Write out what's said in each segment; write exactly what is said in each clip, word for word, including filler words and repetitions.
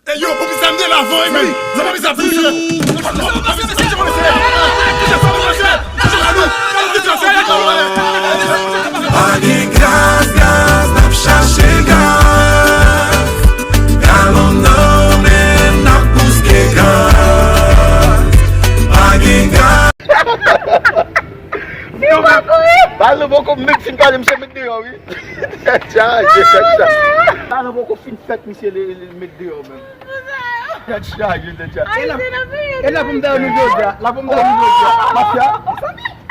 Ey yo, pou pizza m te la avan wi, men. Zanmi pizza pou pizza. Pa gen gaz, gaz, n ap chache gaz. Galon nan men, n ap bouske gaz. Pa gen gaz. Yo, men, Balan poko menm fin pale, misye met deyò, wi. Tèt chaje, tèt chaje. Balan poko fin fèt, misye li, li met deyò, menm. Tèt chaje, tèt chaje. E la, e la pou m ta nou jodi a. La pou m ta nou jodi a. Mafya.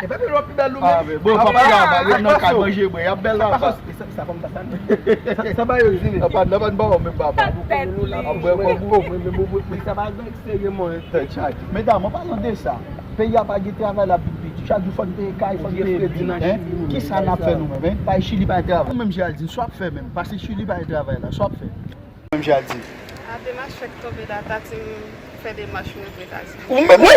E pa pi lòt pi bèl nou menm. Ah, men bon, papa, y ap nan kay manje, bwè, y ap bèl la. Sa, sa, sa, sa, sa, sa ba yo zile. Nan pa, nan pa, nan pa, menm papa. Tèt li. Ap bwè, bwè, bwè, men, men, men, men, men, sa pa gen serye, mwen. Tèt chaje. Medam, an palan de sa, peyi a pa gen travay, l ap vin pi di. Chak jou fò n peye kay, fò n peye bil, hein? Kisa n ap fè nou menm, hein? Bay Chili bay travay. Ou menm, Géraldine, sa w ap fè menm? Pase Chili bay travay la, sa w ap fè? Ou menm, Géraldine. A, demach fèk tonbe la, ta ti m fè demach mwen pou Etazini. Ou menm, wi!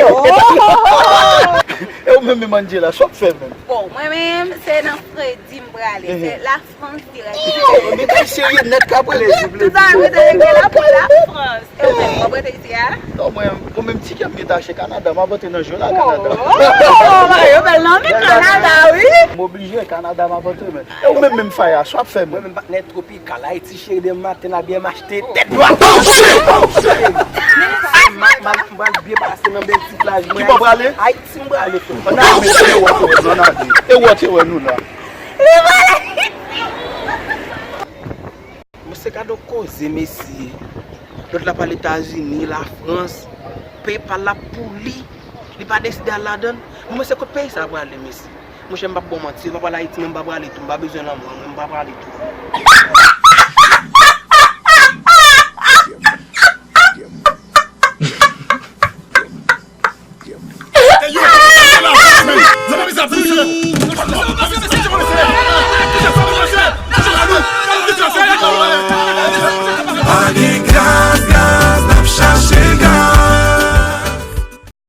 E ou menm, menm, Angela, sa w ap fè menm? Bon, mwen menm, se nan fredi m prale, se Lafrans dirèk. Oh, men bagay serye nèt k ap rele, souple. Tout sa, mwen te regle la pou Lafrans. E ou menm, w ap rete isi a? Non, mwen, mwen menm, ti kè m byen tache Kanada, m ap antre nan jwe la, Kanada. Oh, bagay yo bèl nan men Kanada, wi. M oblije, Kanada, m ap antre, men. E ou menm, menm Faya, sa w ap fè, mwen? Mwen menm, patnè, Tropikal, Ayiti, cheri, demen maten, la, byen m achte tèt dwat. Oh, shit! Oh, shit! M al, m al, m pral byen pase nan bèl ti plaj mwen. Ki bò w prale? Ayiti, m prale, frè. Ann ale, e wòtewè nou, ann ale. E wòtewè nou la. Li prale. Bon, se gade yon koze, mesye. Lòt la pral Etazini, Lafrans, PayPal la pou li. Li pa deside al ladan l. Bon, men se kot peyi sa prale, mesye? Monchè, m p ap ba w manti, m pa pral Ayiti, men m pa prale tou. M pa bezwen lanmò, mwen, m pa prale tou. Ey yo, zanmi pizza pou pizza.